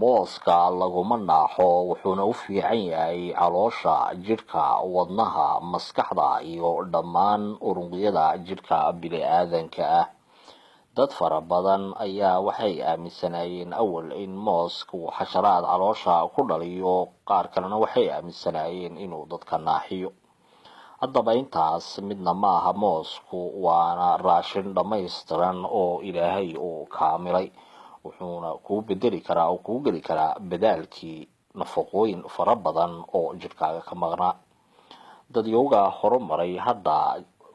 Mooska laguma naaxo, wuxuuna u fiican yahay caloosha, jidhka, wadnaha, maskaxda iyo dhammaan unugyada jidhka bini'aadanka ah. Dad fara badan ayaa waxay aaminsanaayeen awal in moosku xasharaad caloosha ku dhaliyo, qaar kalena waxay aaminsanaayeen inuu dadka naaxiyo. Haddaba intaas midna ma aha moosku, waana raashin dhammaystiran oo Ilaahay uu kaamilay, wuxuuna kuu bedeli karaa oo kuu geli karaa badaalkii nafaqooyin fara badan oo jidhkaaga ka maqnaa. Dadyowga horumaray hadda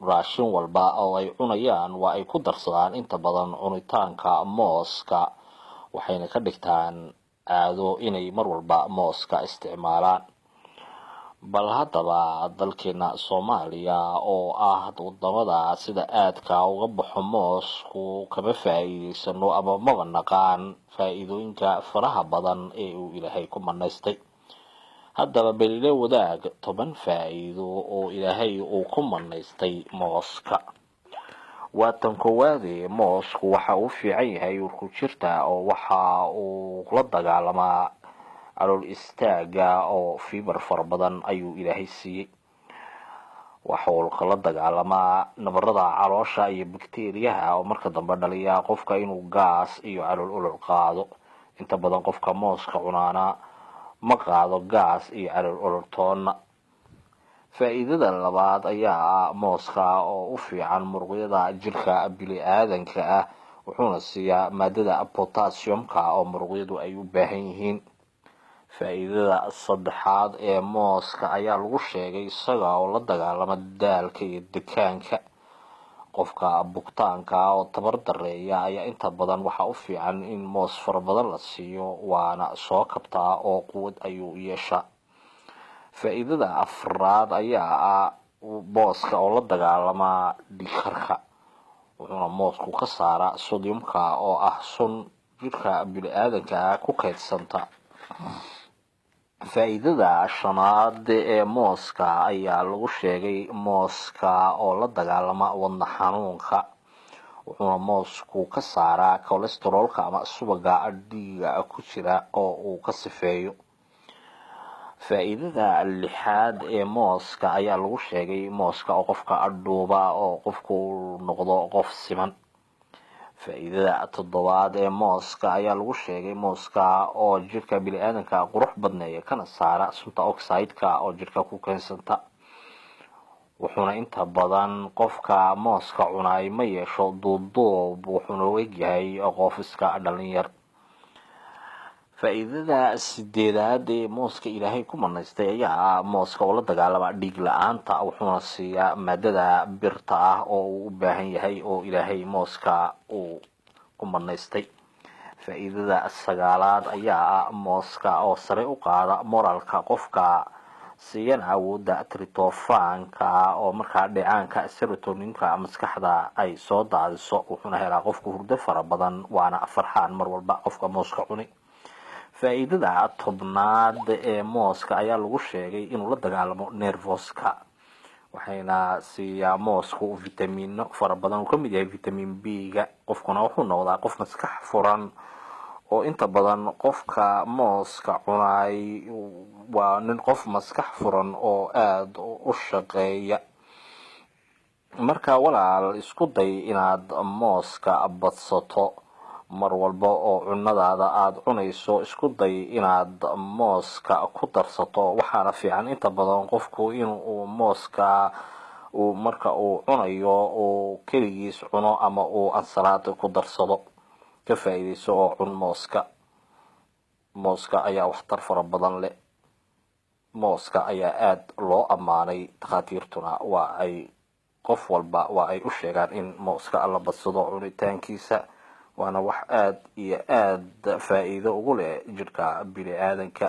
raashin walba oo ay cunayaan waa ay ku darsadaan inta badan cunitaanka mooska, waxayna ka dhigtaan caado inay mar walba mooska isticmaalaan. Bal haddaba dalkeena Soomaaliya oo ah wadamada sida aadka uga baxo moosku kama faa'iideysano ama maba naqaan faa'iidooyinka faraha badan ee uu Ilaahay ku manaystay. Haddaba belile wadaag 10 faa'iido oo Ilaahay uu ku manaystay mooska. Waa tan koowaade, moosku waxa uu fiican yahay uurku jirta oo waxa uu la dagaalamaa calool istaaga oo fiber fara badan ayuu Ilaahay siiyey. Waxa uu la dagaalamaa nabarada caloosha iyo bakteeriyaha oo marka dambe dhaliya qofka inuu gaas iyo calool olol qaado. Inta badan qofka mooska cunaana ma qaado gaas iyo calool olol toonna. Faa'iidada labaad ayaa ah mooska oo u fiican muruqyada jidhka bini'aadanka ah, wuxuuna siiyaa maadada potassium-ka oo muruqyadu ay u baahan yihiin. Faa'iidada saddexaad ee mooska ayaa lagu sheegay isaga oo la dagaalama daalka iyo dekaanka. Qofka bugtaanka oo tabar dareeya ayaa inta badan waxaa u fiican in moos fara badan la siiyo, waana soo kabtaa oo quwad ayuu yeeshaa. Faa'iidada afraad ayaa ah mooska oo la dagaalama dhiigkarka, wuxuuna moosku ka saaraa sodiumka oo ah sun jidhka bini'aadanka ku kaydsanta. Faa'iidada shanaad ee mooska ayaa lagu sheegay mooska oo la dagaalama wadna xanuunka, wuxuuna moosku ka saaraa cholesterolka ama subaga dhiiga ku jira oo uu ka sifeeyo. Faa'iidada lixaad ee mooska ayaa lagu sheegay mooska oo qofka dhuuba oo qofku noqdo qof siman. Faa'iidada toddobaad ee mooska ayaa lagu sheegay mooska oo jidhka bini'aadanka qurux badneeya kana saara sunta oxide-ka oo jidhka ku keensanta, wuxuuna inta badan qofka mooska cunaay ma yeesho duubduub, wuxuuna u egyahay qof iska dhalinyar. Faa'iidada sideedaad ee mooska Ilaahay ku manaystay ayaa ah mooska oo la dagaalama dhiig la-aanta, wuxuuna siiyaa maadada birta ah oo uu u baahan yahay oo Ilaahay mooska uu ku manaystay. Faa'iidada sagaalaad ayaa ah mooska oo sare u qaada moraalka qofka, siiyana awoodda tritofanka oo markaa dheecaanka serotoninka maskaxda ay soo daadiso, wuxuuna helaa qofku hurdo fara badan, waana farxaan mar walba qofka mooska cuni. Faa'iidada 10aad ee mooska ayaa lagu sheegay inuu la dagaalamo nervoska, waxayna siiyaa moosku vitamiino fara badan uu kamid yahay vitamin B-ga, qofkuna wuxuu noqdaa qof maskax furan oo inta badan qofka mooska cunaay waa nin qof maskax furan oo aada u shaqeeya. Marka walaal, isku day inaad mooska badsato mar walba oo cunadaada aada cunayso, isku day inaad mooska ku darsato. Waxaana fiican inta badan qofku inuu mooska uu marka uu cunayo uu keligiis cuno ama uu ansalaad ku darsado. Ka faa'iidayso oo cun mooska. Mooska ayaa waxtar fara badan leh. Mooska ayaa aada loo ammaanay, takhaatiirtuna waa ay qof walba waa ay u sheegaan in mooska la badsado cunitaankiisa, waana wax aada iyo aada faa'iido ugu leh jidhka bini aadanka.